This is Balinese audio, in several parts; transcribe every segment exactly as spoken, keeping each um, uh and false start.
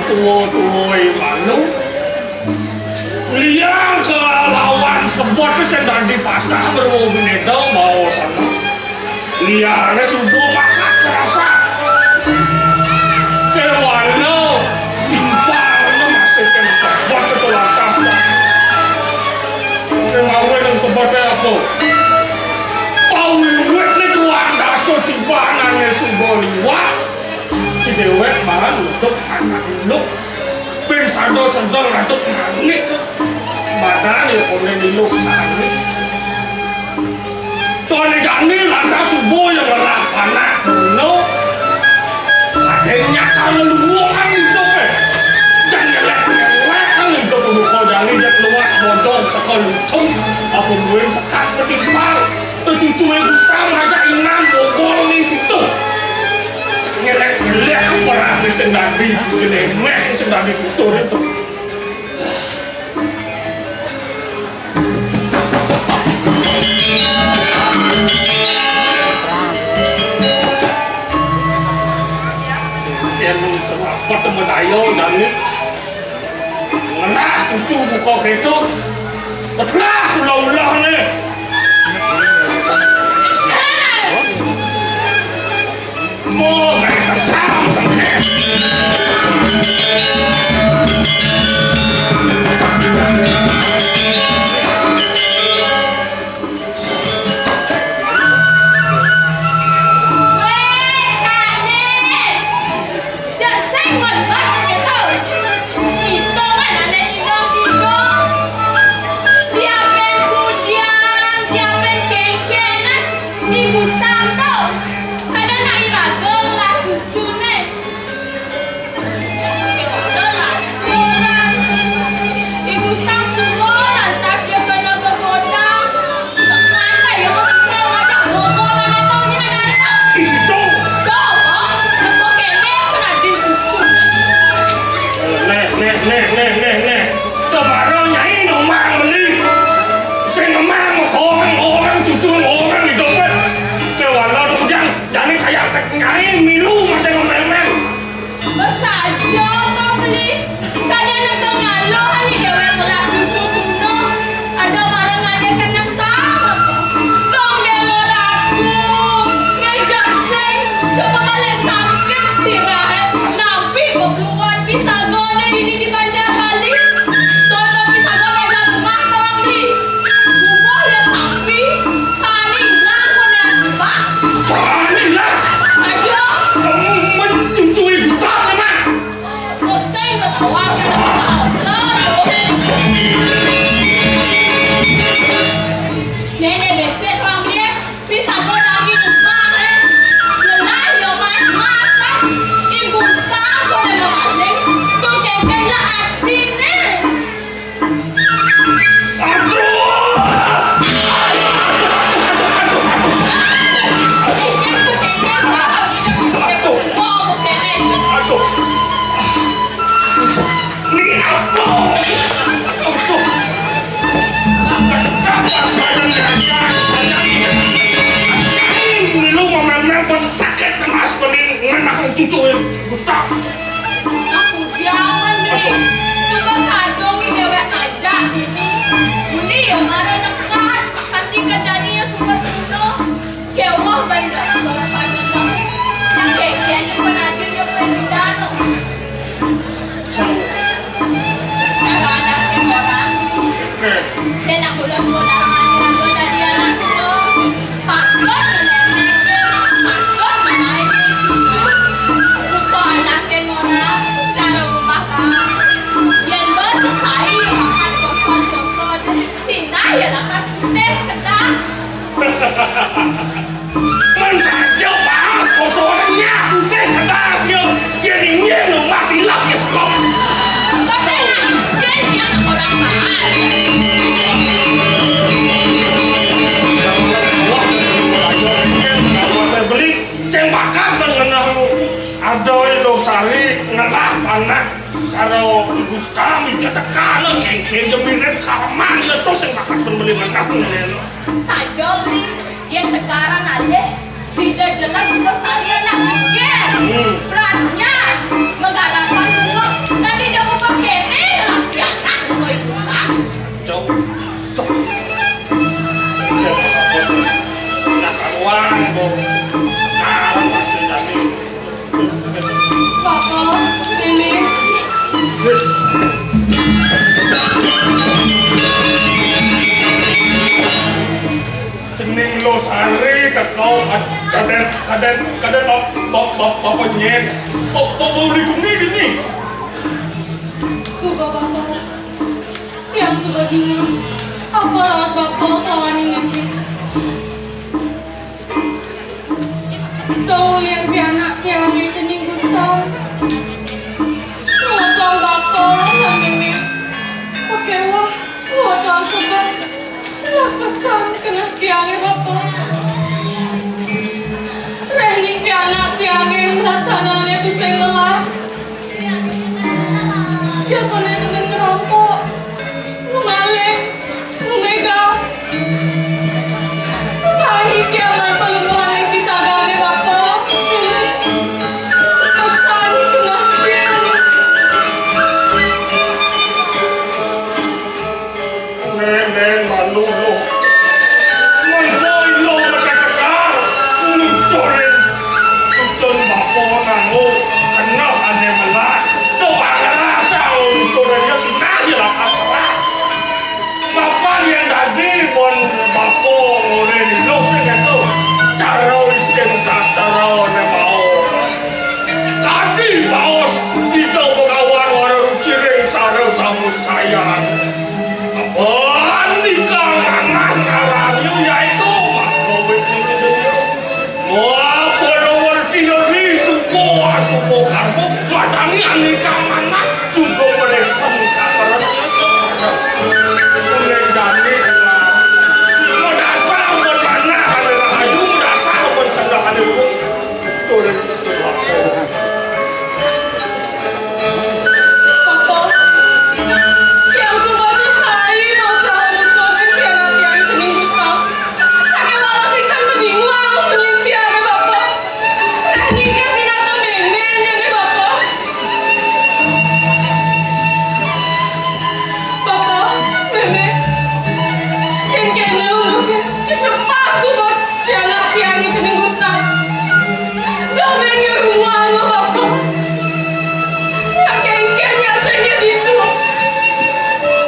Tua-tua i malu. Liang kalawan sebot sing dadi pasah berwong bineda baosana. Liangé suba makat kerasa. Kéwala timpalné masih kén sebot itu lantas. Kémawi nang sebotné apa? Pawiwitné tuan dasa tibanané suba liwat. Déwék malah nutup anak induk. Bin sada sedeng ngaduk manik. Badan ya koné niluh sani. Tuané jani lantas suba ya ngelah anak kono. Kadén nyakal ngeluwungan hidup, eh. Jan ngelek-ngelek kan hidup buka jani jak luas bodong teka lucu. Apa mungkin sekat petimpal. Cucuné Gustaf ngajak inan bogol ni situ. Ngelek-ngelek perah di sing dadi, ngelek sing dadi putus itu. Yang apa temen ayo dan ni? Ngenah cucu buka kereta. Betlah ulah-ulah ni. Mo, gaya tentang, tentang. Wéh, Kak Nin. Jak sing ngebat kéto. Ito kan ané tidong-tidong. Siapin kudian, siapin kéngkénan. Ibu Santo. Kada nak iraga ngelah cucuné. Ibu Santo lantas ya kena gegodang. Santai ya, kau tinggal ngajak ngomong sama kau ni ada apa? Di situ. Kau, oh, seko kene kena dicucuk. Neh, neh, neh, neh, neh, neh. Kemana nyai nomang beli? Sing memang orang, orang cucu orang di dompet. Kewala tu kujang, jani kayak nyai milu masih ngomel-ngomel. Besaja kau beli. Kada nak kau ngaloh ani déwék ngelah cucu tuna. Ada barang ada kenang sama kau. Kau ngelor aku. Ngejak sing. Coba balik sakit sirah. Nabi bebuat pisagoné dini di Banjar Bali. Toto pisago meja rumah kau beli. Bubuh ya sampi. Tani hilang kau nasi bak. Tani hilang. Ayo. Mencucui hutan, Mak. Kok sing ketawa, ketawa. Nenek becek kami, eh. Bisa kau lagi rumah, eh. Ngelah yo mas-mas, eh. Ibu star kau dah maling. Kau kengkeng lah hati, eh. Aduh! Aduh, aduh, aduh, aduh, aduh. Aduh. Ni apa? Aduh. Milu ngomel-ngomel pun sakit mas, mending ngenah cucu ya, Gustaf. Aku jangan beli. Suka kadung ni déwék ngajak ini. Beli ya mara nekat. Hati kejadian suka tuna. Kewah banjar, salah satu tamu. Yang kekeh ni penagih dia boleh pidana. Cara anak ni orang. Dan aku dah sekolah dengan raga tadi anak tu. Takut kena, takut kena ini. Lupa anak ni orang. Cara rumah kau. Yang bersesai makan kosong-kosong. Cina ya lah kan. Teh pedas. Kan saja pas kosongnya putih kedas ya. Ya dingin lu mah tilak ya selom. Enggak saya nggak mungkin dia nggak orang bahas. Beli sing bakat mengenal ada lo sari ngelah anak karo Gusti Mijo tekana kengkeng ya mirip kaman ya terus sing bakat pembeli mengenal lo. Saja beli. Yén tegaran alih, dija jelas buka sari anak jegér. Hmm. Beratnya, megarakan bunga, Bapa, Mémé. Cening Losari teka kad-, kadén, kadén, kadén bap-, bap-, bap-, bapa nyén. Bapa, bapa uli gumi gini. Suba bapa. Tiang suba dingeh. Apa raos bapa kalawan Mémé? Tau ulian pianak tiangé cening Gustaf. Ngotong bapa lan Mémé. Pakéweh ngotong sebet. Lah pesan keneh tiangé bapa. Réh ning pianak tiangé nglaksanayang tusing melah. Yakoné demen ngerompok, ngemaling, ngemega. Sesai tiang lan palungguhan ing pisagané bapa, Mémé. Pesan keneh tiang. Mémé malu, Luh. Mengko Luh maketegar nuturin tutun bapa nganggo keneh ané melah. Da bangrasa nuturin ya sinah ya lakar keras. Bapa yén dadi bon bapa ngorin Luh sing kéto. Cara isin sastrané baos. Kadi baos Ida Bagawan wara ruci ring sara samustayan. Apa andika manah ngarahyu yaitu maka wit ing dunya. Wah, Purnawarti Dewi suka asuka karma, madangi andika manah juga mereka kaseret. Kuning jani, madasar mun manah ane rahayu, madasar mun sendah ane luhur. Turun. Bapa, tiang suba sesai masalah nuturin pianak tiang cening Gustaf. Sakéwala sing tan madinguang munyin tiangé, Bapa. Nah, ningkah pinaka mémén jani, Bapa. Bapa, mémé, yén kéné unduk, cekepak suba pianak tiangé cening Gustaf. Dogén ngrunguanga, Bapa. Yak kénkén yak sing ditu.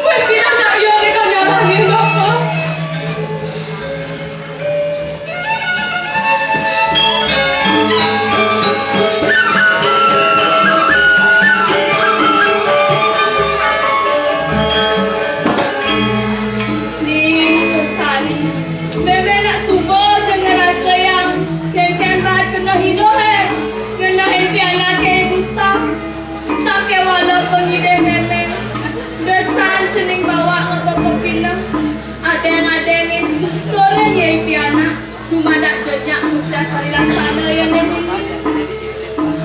Buin pinaka iya nika nyalangin, Bapa. Ning Losari, mémé nak suba ja ngrasayang kénkén baat keneh Ida, é, ngenehin pianaké Gustaf. Sakéwala pangidih mémé, da san cening bawak ngaba pepineh, adéng-adéngin turin ya i pianak. Dumadak jejak musah parilaksana ya, Néné.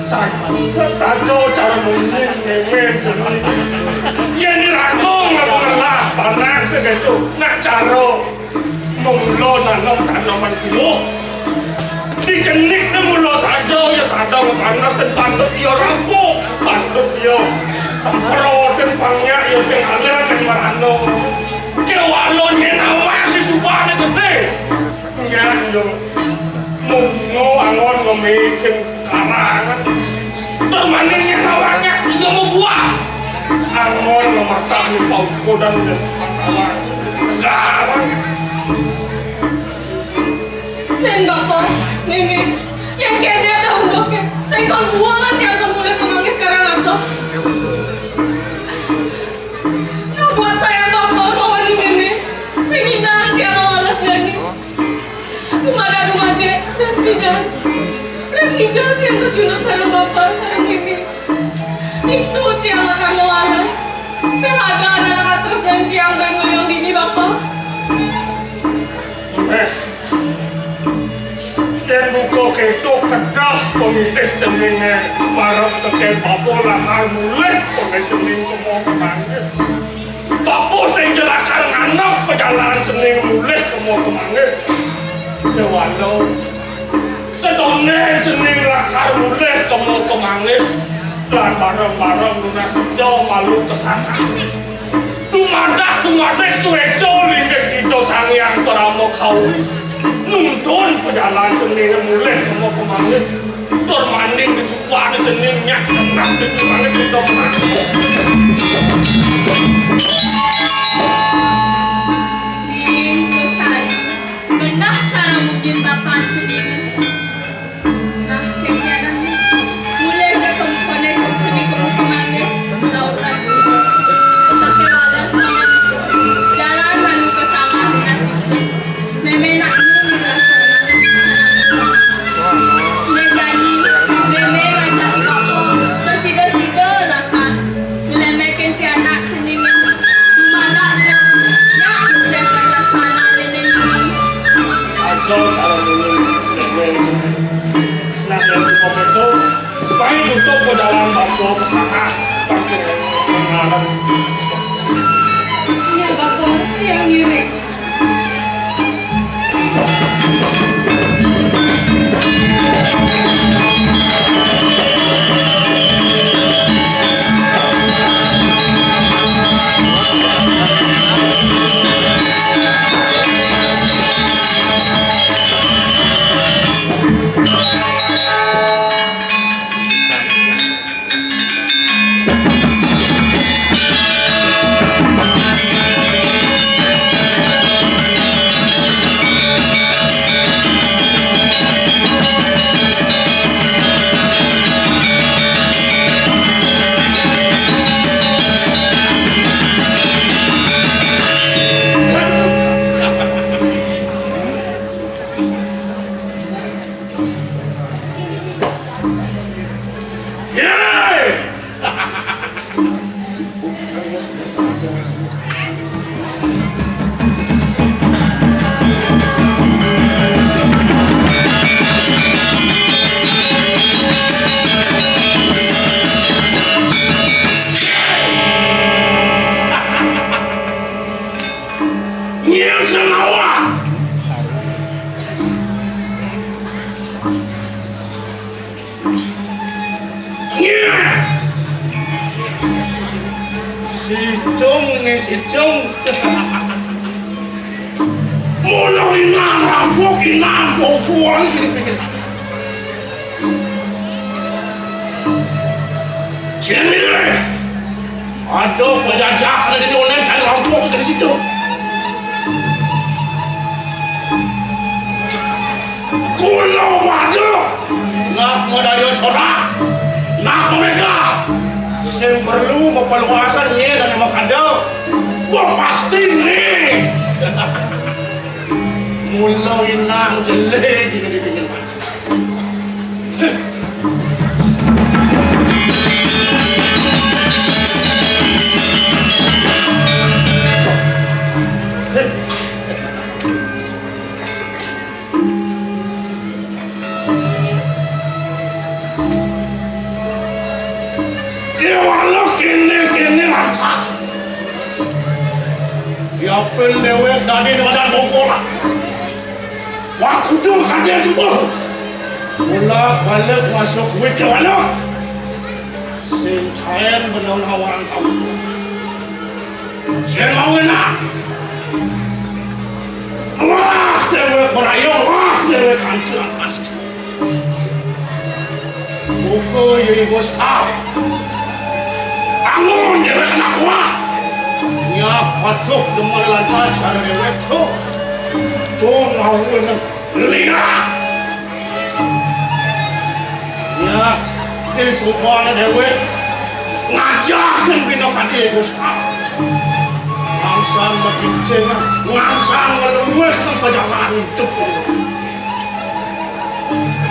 Sa-, sa-, saja cara munyin mémé cening. Yén iraga ngelah panak sakéto, nak cara mula nanem taneman tuwuh. Dicenikné mula saja ya sadang panas, patut ya rampung, patut ya semprotin pangyak ya sing alit sing merana. Kéwala nyén awak di subané gedé. Nyak, yo. Mula anggon ngemikin karangan. Tur maning nyén awaknya, yo, mabuah. Anggon ngematani paukudan dan patalan. Garang. Sing Bapa, Mémé, yén kéné kaunduké, sing kon buang ati anggon mulih pemangis karang asoh. Nah, buat sayang Bapa lawan Mémé, sing ngidang tiang ngawales jani. Dumadak-dumadik, dan pidan. Prasida tiang kacunduk sareng Bapa, sareng Mémé. Ditu tiang lakar ngawales. Sing ada anak atus dan tiang bén ngoyong dini, Bapa. Eh, yén buka kéto kedah pamilih ceningé, marep tekén Bapa lakar mulih koné cening kema pemangis. Bapa sing ja lakar nganggep pajalan cening mulih kema pemangis. Kéwala, sedoné cening lakar mulih kema pemangis. Lan bareng-bareng nunas ica malu kesana. Dumadak-dumadik suéca linggih Ida Sang Hyang Parama Kawi. Nun-, Don pajalan cening mulih ka Pemangis. Tur maning di subané cening nyak cendak di Pemangis sudah menang. Ning Lestari, benah cara mujin bapan cening. Nah, kénkén mulih ka kemponé cening ka Pemangis, laut langsung. Sakéwala semangat jalan lalu ka sangah nasi. Mémé nak nyelah tanah, tanah. Nya jani, mémé ngajak i bapa, sesida-sida lakat. Nyelemekin pianak cening, dumadak nya, nya sing bijaksana nini. Ada cara nulung mémé. Nah, yang sebab itu, baik untuk berjalan bapa pesangah, pasir mengalam. Nya bapa yang ngiring. Nyén sengawa. Nyén. Situng né situng. Mula inang rampok inang pokok. Ciri. Aduh, penjajah ada di Onen kan rampok dari situ. Kulo waduh, nak modaya corak, nak mereka. Sing perlu pepeluasan ye dan makada. Wah pasti nih. Mula inang jelek di pinggir. Déwala kéné-kéné lantas. Yapin déwék dadi di badan bongkolan. Wah kudu kadén subuh. Mula balik masuk wit déwala. Sing caén benang hawang kamu. Sing mau enak. Wah, déwék berayung, wah, déwék kancuran pasti. Muka ye ibu sekap. Bangun déwék anak kuah. Nya patuh demen lantas ada déwék tu. Tu ngawin liga. Nya, di subané déwék ngajak nang bina kadé Gusti. Ngangsang makincing, ngangsang ngeluwih nang pajalan idup.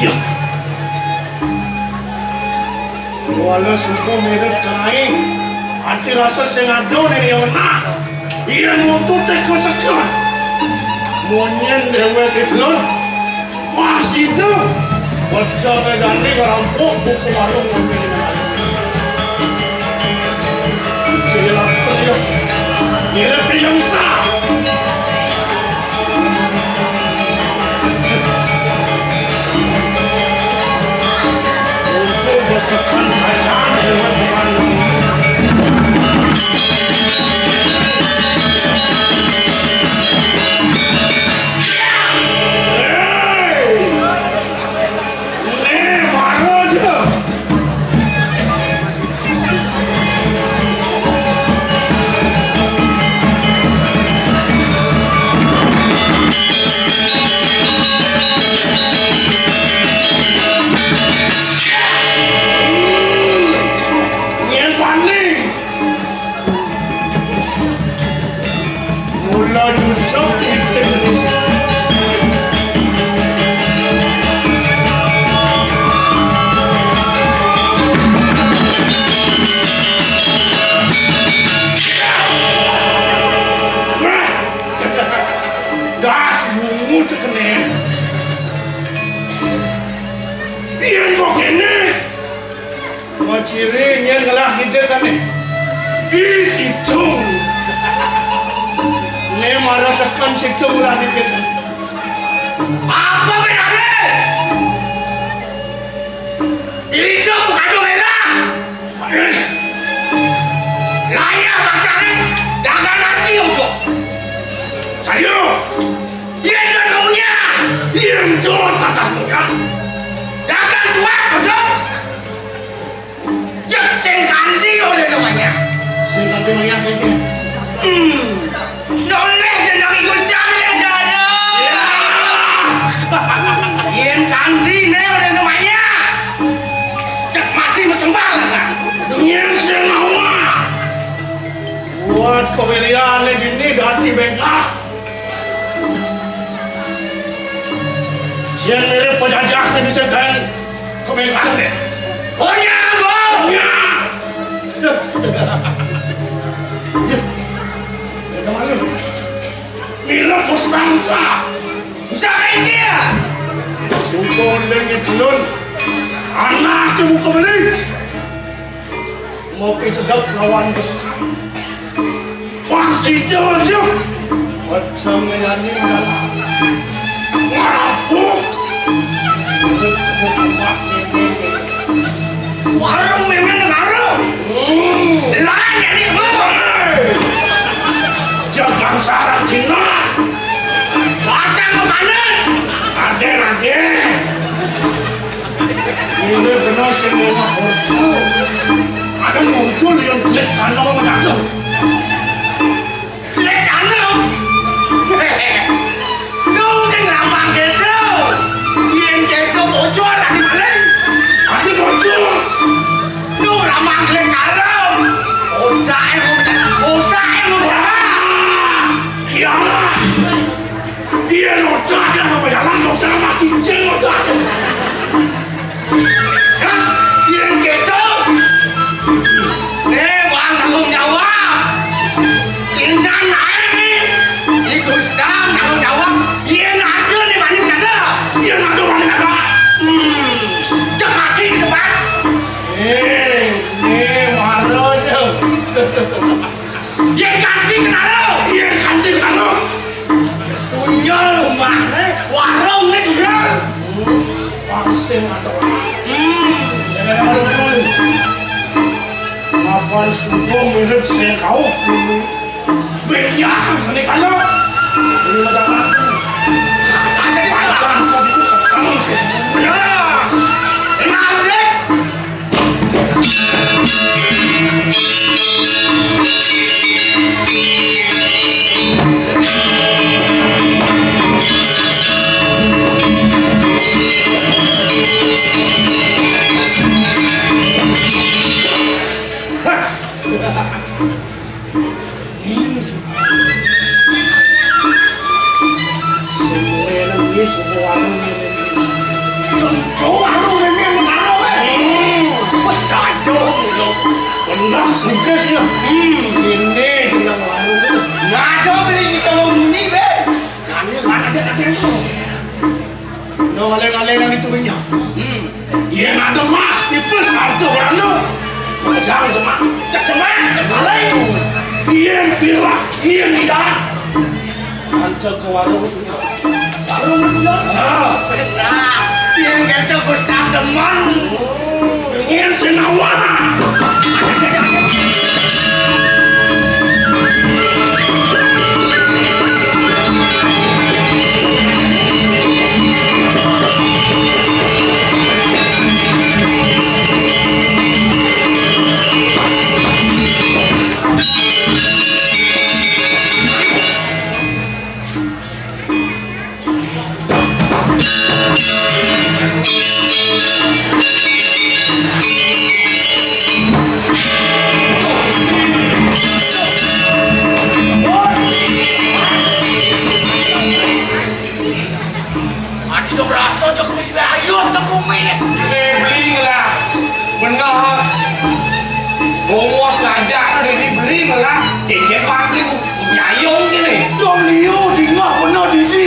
Ya. Wala suku mirip kenai, ati rasa sing ada nang yang menang. Yén nuntut téh masekan. Mun nyén déwék iblun, wah sida. Baca médané ngerampok buku warung ngambil. Cilak pria. Mirip pria Musa. Untuk bersekan saja lewat depan. Das bungut kéné. Yén kok kéné. Maciri nyén ngelah didé kané. Ih, situng. Né mara seken situng ngelah didé kané. Apa bédané? Idup bukan domélah. Layah masané dagang nasi ojo. Sayu. Yén don kamunya. Yén don atas munya. Dagang tuak ojo. Cék sing kanti oleh namanya. Sing kanti mayah saja. Hmm. Noleh jeneng Gusti Amir jare. Ya. Yén kanti né oleh namanya. Cék mati mesembah lah kan. Nyén sing ngawa. Buat kewilian dini ganti bengkak. Yén mirip penjajah né bisa dan kebengkak deh. Punya, Bos. Punya. Ya, ya, malu. Mirip bos bangsa. Bisa kayak dia. Sumpah lagi telun. Anak ibu kebeli. Mau cedek lawan bos. Wah, si Jojo. Macam ngayani malah. Ngarapuk. Warung mémé negara. Hmm. Lain jadi kebun. Jagang syarat Cina. Pasang panas. Adé, adé. Ini benar sing rumah ortu. Ada muncul yang tulis tanah mengatur. Lek anu. Nu sing ramang kéto. Yén kéto bocor lagi maling. Pasti bocor. Nu ramang lek anu. Otak émang, otak émang. Iya. Iya, otak émang, otak émang. Hah? Yén kéto? Né, Bang tanggung jawab. Indan aé né. Di Gustaf tanggung jawab. Yén ada né wani kada. Yén ada wani kada. Hmm. Cek mati ke depan. Eh, né mara tuh. Yén kanti kenaro. Yén kanti kenaro. Dunya rumahné, warungné dunya. Hmm, pang sing ada. Hmm. Mapan subuh mirip sing kauh. Benyahan seni kana. Ini macam apa? Ada di dalam. Pacan kau itu petang sih. Ya. Ini ada deh. Sing ngeling wis warung ngene iki. Yo, warung ngene negara wae. Hmm. Wis ayo ngono. Bener sugih ya. Hmm, ini jeneng warung. Ngado beli kita mau muni, Be. Kami mana ada ada itu. No, oleh-oleh nang itu punya. Hmm. Yén ada mas, tipis, harga beranu. Jangan cuma cek cemas, cek lain. Yén pirah, yén tidak. Anca ke warung punya. Warung punya. Ah. Nah, yén kata Gustaf demen. Yén senawa. Adi dong rasa aja kuwi ayo teng bumi. Ini beli ngelah. Bener. Bongos ngajak dari beli ngelah. Ejen pasti nyayong kene. Dong liu dingah bener didi.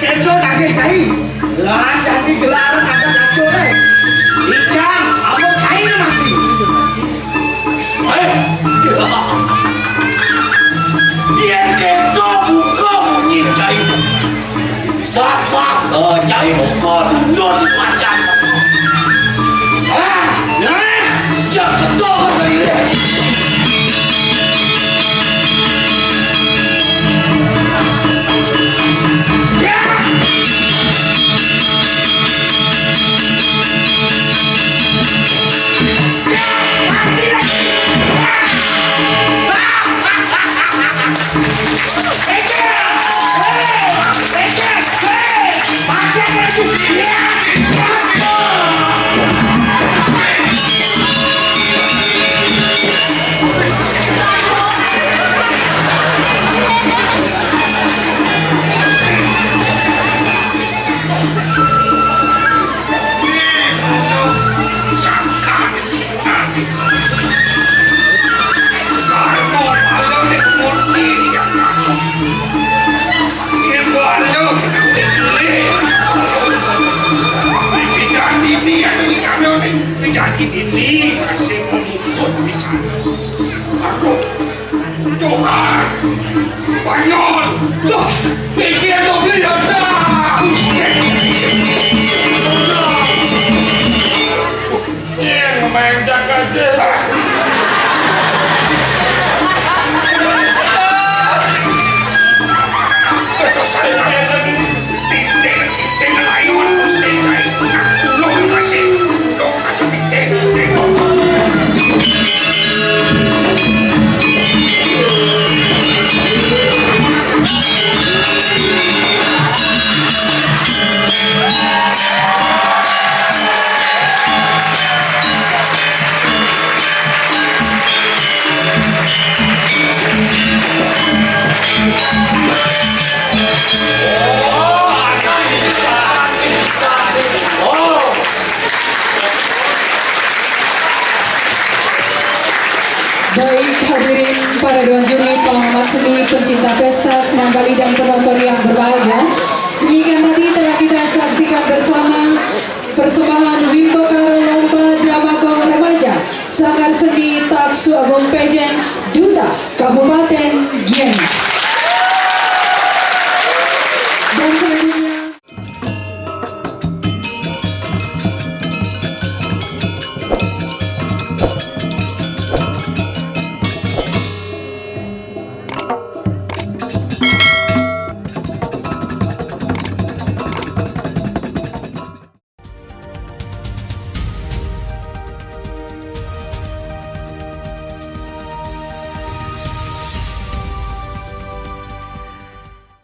Kéto nagih cai. Lan dadi gelaran ada ngaco, eh. Ican, apa cai mati? Eh. Yén kéto buka munyi cai. Satmaka cai buka dundun macan. Alah, nah, jak ketok ka diri. Ya. Ini masih pemukul bicara. Aduh, Tuhan, bangun. Tuh, pikir tuh beli apa? Iya, main jaga aja. Betul saya. Titik, titik, ayo, terus titik. Nah, lu masih, lu masih titik, titik. Baik, hadirin para dewan juri, pengamat seni, pencinta pesta, senang Bali, dan penonton